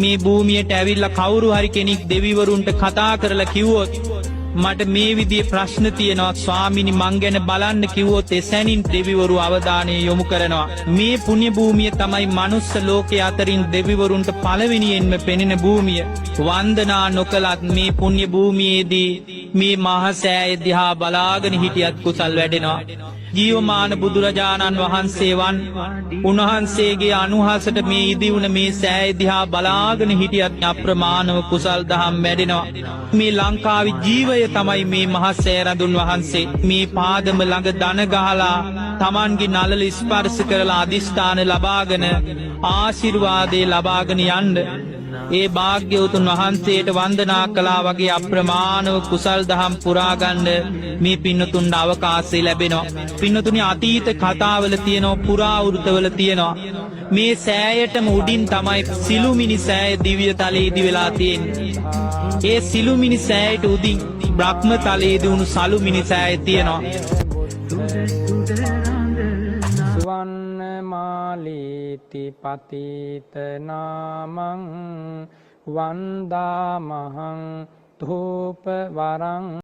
මේ භූමියට ඇවිල්ලා කවුරු හරි කෙනෙක් දෙවිවරුන්ට කතා කරලා කිව්වොත් මට මේ විදිහේ ප්‍රශ්න තියෙනවා ස්වාමිනි මං ගැන බලන්න කිව්වොත් එසැනින් දෙවිවරු අවධානය යොමු කරනවා. මේ පුණ්‍ය භූමිය තමයි මනුස්ස ලෝකයේ අතරින් දෙවිවරුන්ට පළවෙනියෙන්ම පෙනෙන භූමිය. වන්දනා නොකලත් මේ පුණ්‍ය භූමියේදී මේ මහසෑය දිහා බලාගෙන හිටියත් කුසල් වැඩෙනවා. ජීවමාන බුදුරජාණන් වහන්සේ වන් උන්වහන්සේගේ අනුහසට මේ ඉදිවුණ මේ සෑය දිහා බලාගෙන හිටියත් අප්‍රමාණව කුසල් දහම් වැඩෙනවා. මේ ලංකාවේ ජීවය තමයි මේ මහසෑය රඳුන් වහන්සේ. මේ පාදම ළඟ දන ගහලා තමන්ගේ නළල ස්පර්ශ කරලා අදිෂ්ඨාන ලබාගෙන ආශිර්වාදේ ලබාගෙන යන්න. ඒ භාග්‍යවතුන් වහන්සේට වන්දනා කළා වගේ අප්‍රමාණව කුසල් දහම් පුරා ගන්න මේ පින්නතුන්ට අවකාශය ලැබෙනවා. පින්නතුනි, අතීත කතාවල තියෙනවා, පුරාවෘතවල තියෙනවා. මේ සෑයටම උඩින් තමයි සිළුමිණි සෑය දිව්‍ය තලයේ ඉදි වෙලා තියෙන්නේ. ඒ සිළුමිණි සෑයට උඩින් බ්‍රහ්ම තලයේ ඉදි වුණු සළුමිණි සෑය තියෙනවා. සුවන්න මාලීති පතිත නාමං වන්දාමහං ධූප වරං.